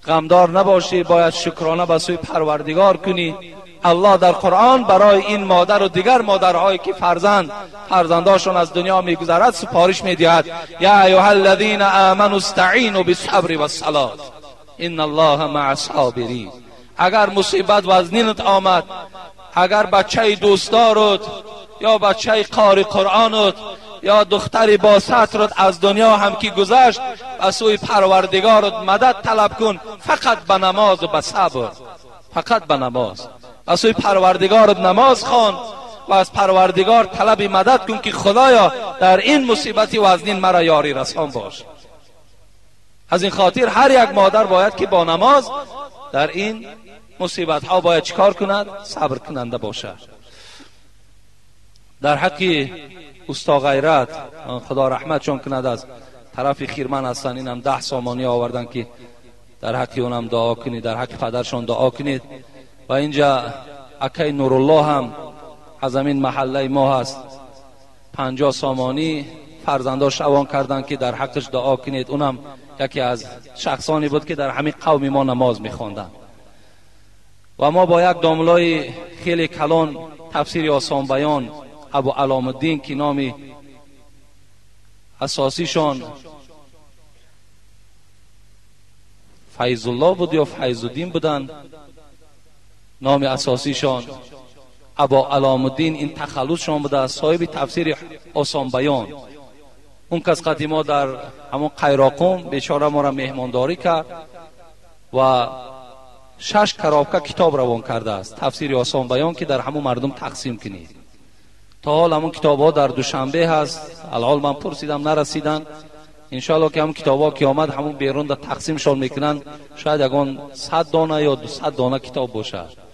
A: غمدار نباشی، باید شکرانه به سوی پروردگار کنی. الله در قرآن برای این مادر و دیگر مادرهایی که فرزنداشون از دنیا میگذرد سپارش میدهد: یا ایها الذین آمنوا استعینوا بالصبر والصلاة ان الله مع الصابرین. اگر مصیبت وزنینت آمد، اگر بچه دوستدارت یا بچه قاری قرآنت یا دختری با سترت از دنیا هم که گذشت، به سوی پروردگارت مدد طلب کن، فقط به نماز و به صبر، فقط به نماز. به سوی پروردگارت نماز خوان و از پروردگار طلب مدد کن که خدایا در این مصیبت وزنین مرا یاری رسان باش. از این خاطر هر یک مادر باید که با نماز در این مصیبت ها باید چیکار کند؟ صبر کننده باشد. در حق استا غیرت خدا رحمتشان کند، از طرف خیرمن هستن، اینم 10 سامانی آوردن که در حق اونم دعا کنید، در حق پدرشان دعا کنید. و اینجا اکی نورالله هم از همین محله ما هست، 50 سامانی فرزنداش روان کردن که در حقش دعا کنید. اونم یکی از شخصانی بود که در همین قوم ما نماز میخواندن. و ما با یک داملای خیلی کلان تفسیر آسان بیان ابو علام الدین که نام اساسیشان فیض الله بود یا فیض الدین بودن، نام اساسیشان ابا علام الدین، این تخلصشان بوده، صاحب تفسیر آسان بیان. اون کس قدیما در همون قیراقم بیچاره ما را مهمانداری کرد و 6 کرابکه کتاب روان کرده است، تفسیر آسان بیان، که در همون مردم تقسیم کنید. تا حال همون کتاب ها در دوشنبه هست، الحال من پرسیدم نرسیدن. انشالله که همون کتاب ها که آمد همون بیرون در تقسیمشان میکنن، شاید یگان 100 دانه یا 200 دانه کتاب باشد.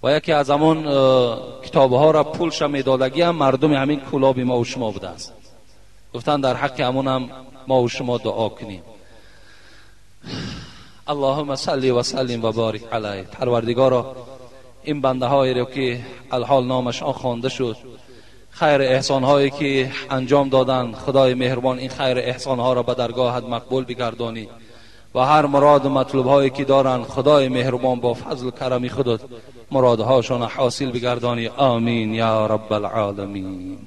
A: و یکی از همون کتاب ها را پولش میدادگی هم مردم همین کولاب ما و شما بوده است. گفتن در حق همون هم ما و شما دعا کنیم. اللهم صل و سلم و بارک علیه. پروردگارا این بنده هایی رو که الحال نامشان خوانده شد، خیر احسان هایی که انجام دادن، خدای مهربان این خیر احسان ها را به درگاهت مقبول بگردانی و هر مراد و مطلوب هایی که دارن خدای مهربان با فضل و کرم خودت مرادهاشان حاصل بگردانی. آمین یا رب العالمین.